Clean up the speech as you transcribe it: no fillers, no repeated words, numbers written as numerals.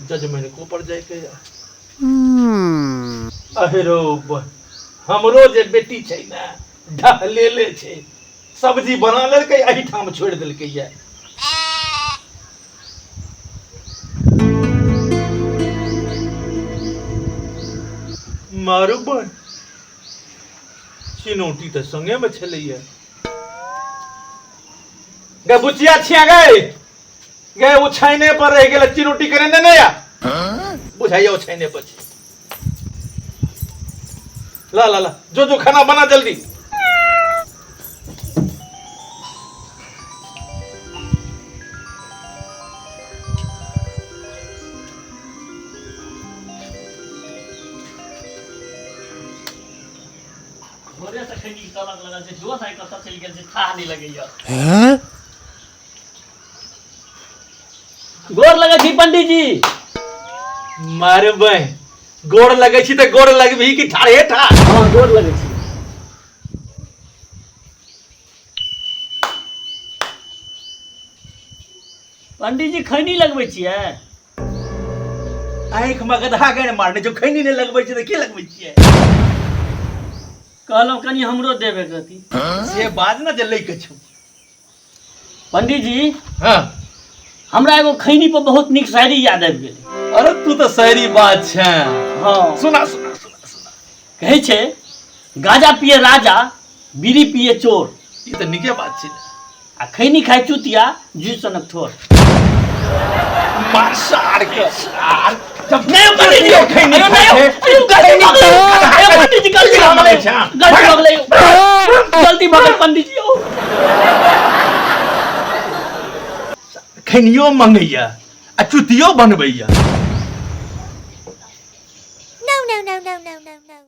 जजमैनको पर जाइके यऽ। अहे रौ बा, हमरो जे बेटी छै ने ढहलेले छै, सब्जी बना लेलकै एहिठाम छोड़ि देलकै यऽ। मारू बन, चिनौटी तऽ संगेमे छलैया। गे बुचिया छिया गई, गे ओछाइने पर रहि गेल चिनौटी कने नेने आ। बुझाइया ओछाइने पर छै। ला ला ला, जो जो खाना बना जल्दी। भोरे से खैनी के तलक लगल छै, दोस आइ कतऽ चलि गेल छै थाह नहि लगैया। गोर लगै छी पंडीजी। मारबै, गोर लगै छी तऽ गोर लगबही कि ठाढ़े ठाढ़? हँ, गोर लगै छी। पंडीजी, खैनी लगबै छियै? आँखि मे गदहा गाड़ि मारने जो, खैनी नहि लगबै छै तऽ की लगबै छियै? कहलहुँ कनि हमरो देब एक रत्ती। से बाज ने जे लै के छौ। पंडीजी। हाँ। हमरा एगो खैनी पर बहुत नीक शायरी याद आबि गेल। अरे तू तऽ शायरी बात छै। हाँ। सुना सुना सुना सुना। कहै छै, गाजा पिए राजा, बीड़ी पिए चोर। ई तऽ नीके बात छै। आ खैनी खाय चुतिया जूस सनक ठोर। मार सार के सार। जब नहीं पंडीजी, खैनी अरे खाय नहीं, छै, अरे गलती भऽ गेलै। अरे पंडीजी, गलती भऽ गेलै, गलती भऽ गेलै, गलती भऽ गेल पंडीजी यौ। खैनियो मंगैया आ चुतियो बनबैया। No, no, no, no, no, no, no.